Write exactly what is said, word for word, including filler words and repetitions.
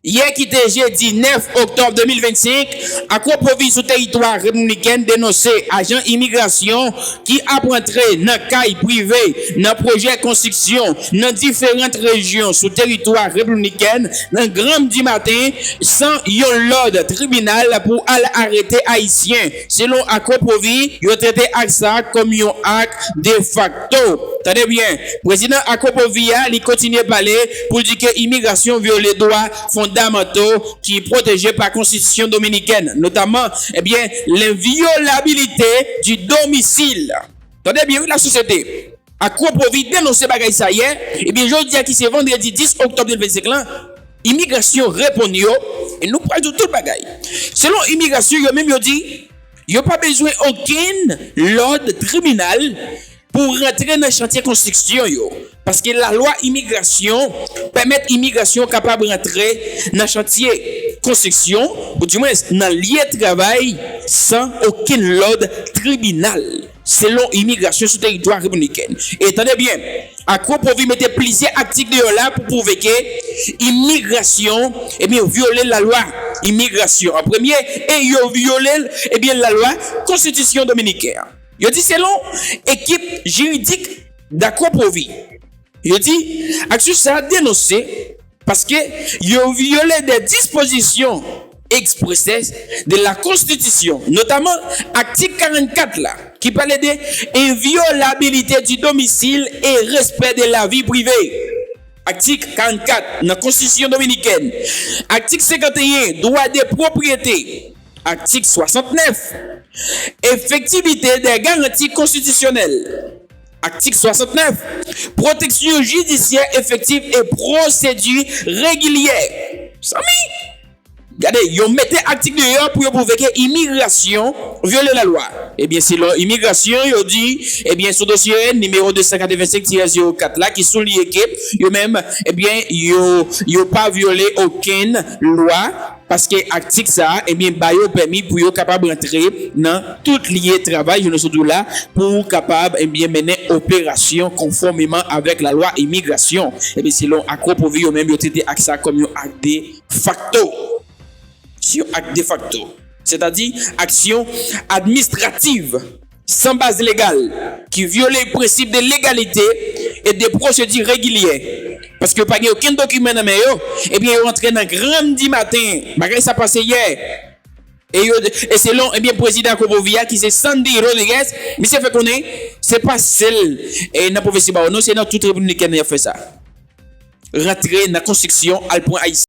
Yè ki te jedi nèf oktòb de mil vennsenk, Akropovi sou teritwa repiblikèn denonse ajan imigrasyon ki ap rantre nan kay prive, nan pwojè konstriksyon, nan diferan rejyon sou teritwa repiblikèn, nan granm di maten, san yon lòd tribinal pou al arete Ayisyen. Selon Akropovi, yo trete ak sa kòm yon ak defakto. Tande byen, prezidan Akropovi a, li kontinye pale pou l di ke imigrasyon vyole dwa fondamanto ki pwoteje pa konstitisyon dominikèn, notamman, ebyen, lenvyolabilite di domisil. Tande byen, wi, lasosyete. Akropovi denonse bagay sa yè, ebyen, jodi a ki se vandredi dis oktòb de mil vennsenk lan, imigrasyon reponn yo, e nou pral di w tout bagay. Selon imigrasyon, yo menm yo di, yo pa bezwen okenn lòd tribinal pou rantre nan chantye konstriksyon yo, paske lalwa imigrasyon pèmèt imigrasyon kapab rantre nan chantye konstriksyon, oudimwens nan lye travay, san okenn lòd tribinal, selon imigrasyon sou teritwa repiblikèn. E tande byen, Akropovi mete plizyè aktik deyò la pou pwouve ke imigrasyon, ebyen, vyole lalwa imigrasyon an premye, e yo vyole, ebyen, lalwa konstitisyon dominiken an. Yo di selon ekip jiridik Akropovi, yo di aksyon sa a denonse paske yo vyole de dispozisyon eksprese de la konstitisyon, notamman aktik karannkat la, ki pale de envyolabilite di domisil e respè de lavi prive. Aktik karannkat nan konstitisyon dominikèn. Aktik senkanteyen, dwa de pwopriyete. Aktik swasantnèf, efektivite de garanti konstitisyonèl. Aktik swasantnèf, pwoteksyon jidisyè efektif e pwosedi regilye. Zanmi, gade, yo mete aktik deyò pou yo pwouve ke imigrasyon vyole lalwa. Ebyen, selon imigrasyon, yo di, ebyen, sou dosye nimewo de san katrevensenk tirè zewo kat la, ki souliye ke yo menm, ebyen, yo, yo pa vyole okenn lwa, paske aktik sa a, ebyen, ba yo pèmi pou yo kapab rantre nan tout lye travay, jounen jodi la, pou kapab, ebyen, mennen operasyon konfòmeman avèk lalwa imigrasyon. Ebyen, selon Akropovi, yo menm, yo trete ak sa kòm yon ak defakto. Se yon ak defakto, sètadi aksyon administrativ san baz legal ki vyole prensip de legalite e de pwosedi regilye. Paske yo pa gen okenn dokiman nan men yo, ebyen, yo rantre nan granm di maten. Bagay sa pase yè. E yo, e selon, ebyen, prezidan Akropovi a, ki se Sandy Rodriguez, misye fè konnen se pa sèl, e, nan pwovens Sibao non, se nan tout repiblik an y ap fè sa. Rantre nan konstriksyon, al pran Ayisyen.